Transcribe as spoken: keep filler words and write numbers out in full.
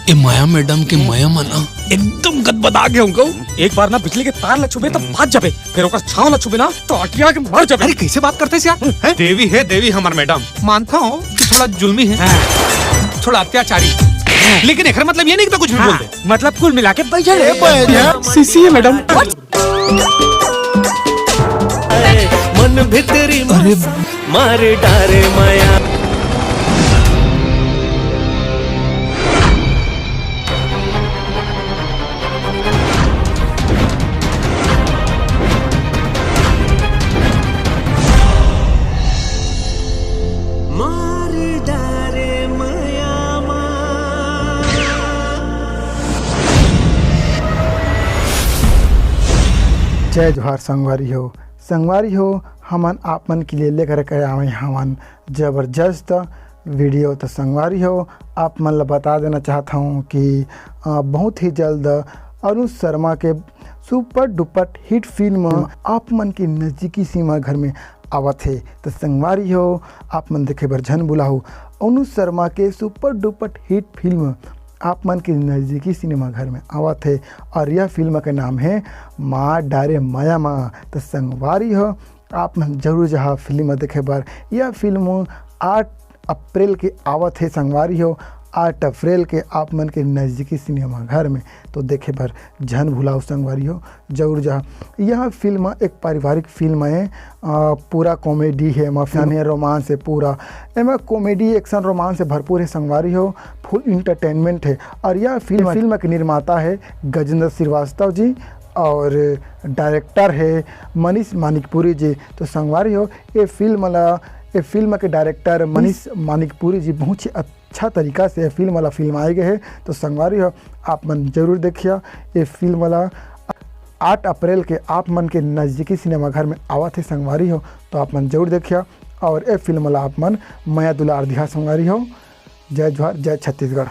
ए माया madam के माया मन आ, एकदम गदबदा गे हूँ। एक बार ना बिजली के तार ला छुबे त बाच जाबे, फिर ओकर छाव ला छुबे ना त अटिया के मर जाबे। अरे, कैसे बात करते हैं यार? हैं? देवी है देवी हमार मैडम। मानता हूँ कि थोड़ा जुल्मी है, हाँ। थोड़ा अत्याचारी, हाँ। लेकिन एकर मतलब ये नहीं कि तो कुछ भी हाँ। बोल दे। मतलब कुल मिला के बैठे रहे। सीसी है मैडम। मन भितरी अरे मार डारे माया। मार डारे माया मा। जय जोहार संगवारी हो। संगवारी हो, हमन आप मन के लिए लेकर के आवे हवन जबरदस्त वीडियो। तो संगवारी हो, आप मन ला बता देना चाहत हूँ कि अ, बहुत ही जल्द अनुज शर्मा के सुपर डुपर हिट फिल्म आप मन के नजदीकी सिनेमा घर में आवत हे। तो संगवारी हो, आप मन देखे बर झन भुलाहू, अनुज शर्मा के सुपर डुपर हिट फिल्म आप मन के नजदीकी सिनेमा घर में आवत हे और यह फिल्म के नाम है मार डारे माया मा। तो संगवारी हो, आप मन जरूर जाहा फिल्म देखे बर। यह फिल्म आठ अप्रैल के आवत हे संगवारी हो, आठ अप्रैल के आप मन के नजदीकी सिनेमा घर में। तो देखे बर झन भुलाहू संगवारी हो, जरूर जाहा। यह फिल्म एक पारिवारिक फिल्म है, अ, पूरा कॉमेडी है, एमा फन है, रोमांस है पूरा। एमा कॉमेडी, एक्शन, रोमांस से भरपूर है संगवारी हो, फुल एंटरटेनमेंट है। और यह फिल्म, फिल्म के निर्माता है गजेंद्र श्रीवास्तव जी और डायरेक्टर है मनीष मानिकपुरी जी। तो संगवारी हो, ये फिल्म ला, ये फिल्म के डायरेक्टर मनीष मानिकपुरी जी बहुत ही अच्छा तरीका से ये फिल्म ला फिल्माए गए है। तो संगवारी हो, आप मन जरूर देखिया ये फिल्म ला। आठ अप्रैल के आप मन के नजदीकी सिनेमा घर में आवत है संगवारी हो, तो आप मन जरूर देखिया और ये फिल्म ला आप मन मया दुलार दिहा संगवारी हो। जय जोहार, जय छत्तीसगढ़।